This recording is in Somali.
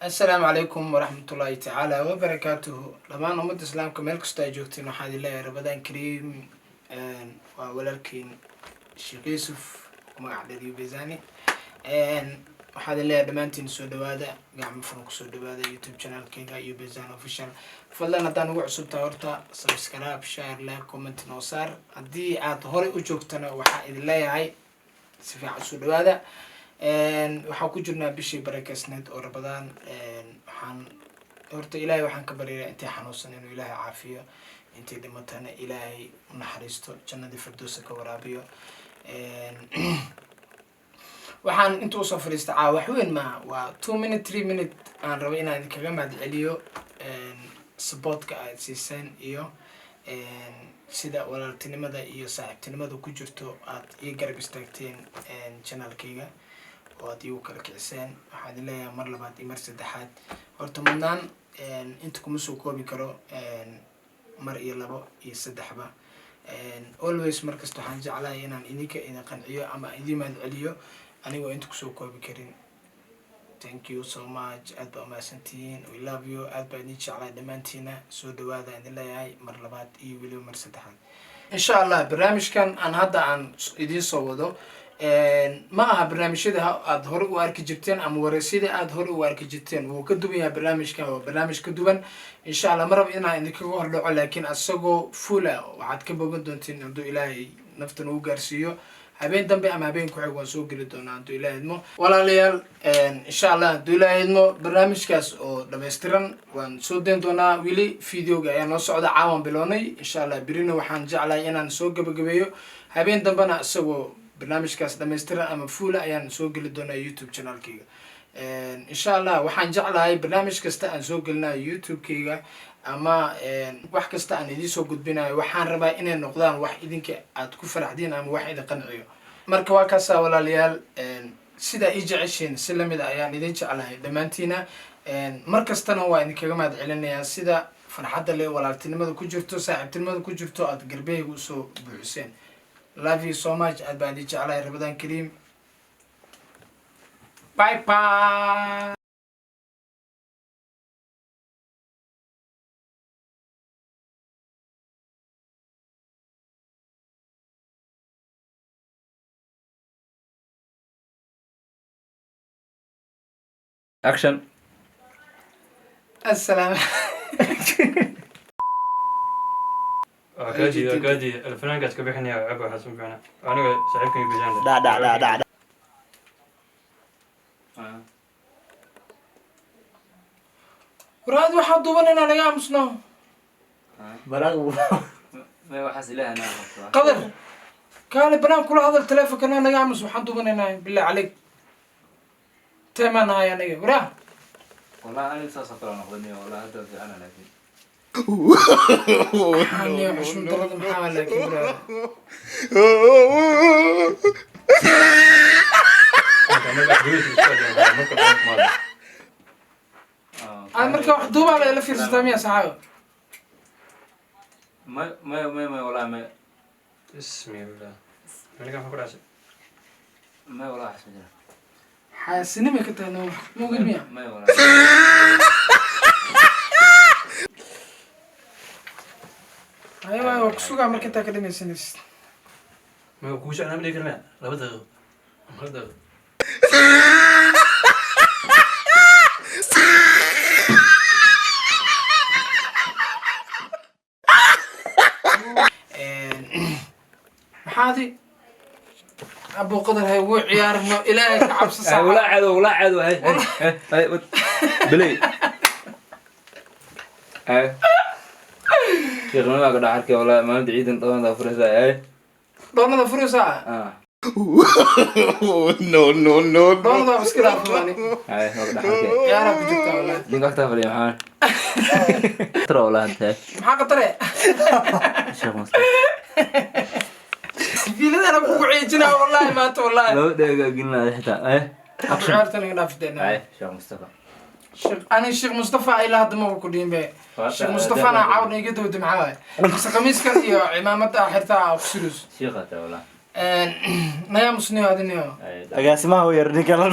Assalaamu calaykum waraxmatullaahi tacaala wabarakaatuhu. Dhammaan ummadda Islaamka meel kastoo ay joogtiin, waxaa idin leeyahay Ramadaan kariim. Waa walaalkiin Sheekh Yuusuf, magac dheer Bezani. Waxaa idin leeyahay dhammaantiin soo dhawaada, gacmo furan kusoo dhawaada YouTube channelkayga iyo Bezani Official. Fadlan haddaan ugu cusubtahay, horta subscribe, share, like, comment noo saar. Haddii aad horey u joogtana, waxaa idin leeyahay si fiican usoo dhawaada. Waxaan ku jirnaa bishii barakeysneed oo Ramadaan. Waxaan horta Ilaahay waxaan ka baryayaa intay xanuunsan inuu Ilaahay caafiyo, intay dhimatana Ilaahay u naxariisto, jannadii firdowsa ka waraabiyo. Waxaan inta usoo fadhiista caawa wax weyn maaha, waa 2 minute, 3 minute. Aan rabo inaan idinkaga mahad celiyo supportka aad siiseen iyo sida walaaltinimada iyo saaxiibtinimada ku jirto aad ii garab istaagteen channelkayga oo aad iigu kala kiciseen. Waxaan idin leeyahay mar labaad iyo mar saddexaad, horta mudnaan inta kuma soo koobi karo, mar iyo labo iyo saddexba. Always, markasta waxaan jeclahay inaan idinka idin qanciyo ama idin mahad celiyo anigoo inta kusoo koobi karin. Thank you so much, aad baa umahadsantihiin. We love you, aad baa idin jeclahay dhammaantiina. Soo dhawaada idin leeyahay mar labaad iyo weliba mar saddexaad. Insha Allah barnaamijkan aan hadda aan idiin soo wado ma aha barnaamijyada aada hore u arki jirteen ama wareysyada aada hore u arki jirteen. Wuu ka duwan yahay barnaamijkan, waa barnaamij ka duwan. Insha Allah ma rabo inaan idinkaga hordhaco, laakiin asagoo full ah waxaad ka bogan doontiin hadduu Ilaahay nafta nagu gaarsiiyo habeen dambe ama habeen ku-xig waan soo geli doonaa, hadduu Ilaahay idmo. Walaalayaal, insha Allah hadduu Ilaahay idmo, barnaamijkaas oo dhammaystiran waan soo dayn doonaa. Weli videoga ayaa noo socda, caawan bilownay. Insha Allah berina waxaan jeclahay inaan soo gabagabeeyo, habeen dambena isagoo barnaamijkaas dhammaystiran ama full ah ayaan soo geli doonaa YouTube channelkayga, insha Allah. Waxaan jeclahay barnaamij kasta aan soo gelinayo YouTube-kayga ama wax kasta aan idiin soo gudbinayo, waxaan rabaa inay noqdaan wax idinka aad ku faraxdiin ama wax idin qanciyo. Marka waa kaasaa, walaalayaal. Sidaa ii jeceshiin si lamid a ayaan idin jeclahay dhammaantiina. Mar kastana waa idinkaga mahad celinayaa sida farxadda leh, walaaltinimada ku jirto, saaxiibtinimada ku jirto aad garbehayga usoo buuxiseen. Love you so much, aad baan idin jeclahay. Ramadaan kariim, bye bye. Action. Asalaam. Waa kaa diiday, waa kaa diiday. Alfanaankaas ka bixinaya ceb, waxaas ma bixina. Aniga saaxiibkan Bizaan. Dhac dhac dhac dhac. Waraad, waxaa duubanaynaa, naga aamusno. Baraaq. May, waxaas Ilaahay naa qabto. Qadar, kaale banaan kula hadal telefonka, noo naga aamus, waxaan duubanaynaa. Billah caleyk, teemaan nahay aniga waraa. Wallahi aniga saas oo kale noqday niyo, wallahi hadda fiicana laakiin. Maxaa niyo xushmad darada maxaa, laakiin bro. Marka maado. Aad marka wax duubaa la ila fiirsataa miya, saxaabo? May, may, may, may, wallahi may. Bismillah, aniga maxaa ku dhacay? May, wallahi waxaas ma jira. Xaasinimay ka tahay, noo mugid miya? May, wallahi. Haya waay, waa kusugaa marka intaa ka dhamaysanaysid. Ma kuu socnaa, ma dhihi karnaa 2 daqiiqo ama 1 daqiiqo. Maxaadi Abu Qadar, hay ugu ciyaarno, Ilaahay ka cabso saaca. Walaa cadow, walaa cadow, hay hay hay hay, bilay hay, sheekhnimada ka dhex arkay wallahi maalinta ciidan dhoonada furaysa hay. Dhoonada furaysaa? Ah. No, no, no. Dhoonada waa iska dhaafmaani. Hay, waa ka dhex arkay. Ciyaaraa ku jirtaa wallahi. Ninka agtaa fadhiya maxaa tara wallahi hadda. Maxaa qatare? Sheekh Mustafa. Fiiladana kugu ciijinaa wallahi maanta, wallahi. Laba dheega gelinaya xitaa hay. Action. Ciyaarta naga dhaafideen. Hay, Sheekh Mustafa. Sheekh, ani Sheekh Mustafa ilaa hadda maba ku dhihin be. Sheekh Mustafana caawna iga dawda, maxaa waaye? Mise khamiiskan iyo cimaamada xirtaa ku sirus. Sheekha taa wallahi. Nayaa musniyo adiniyo. Hay. Agaasimaha u yar ninka la.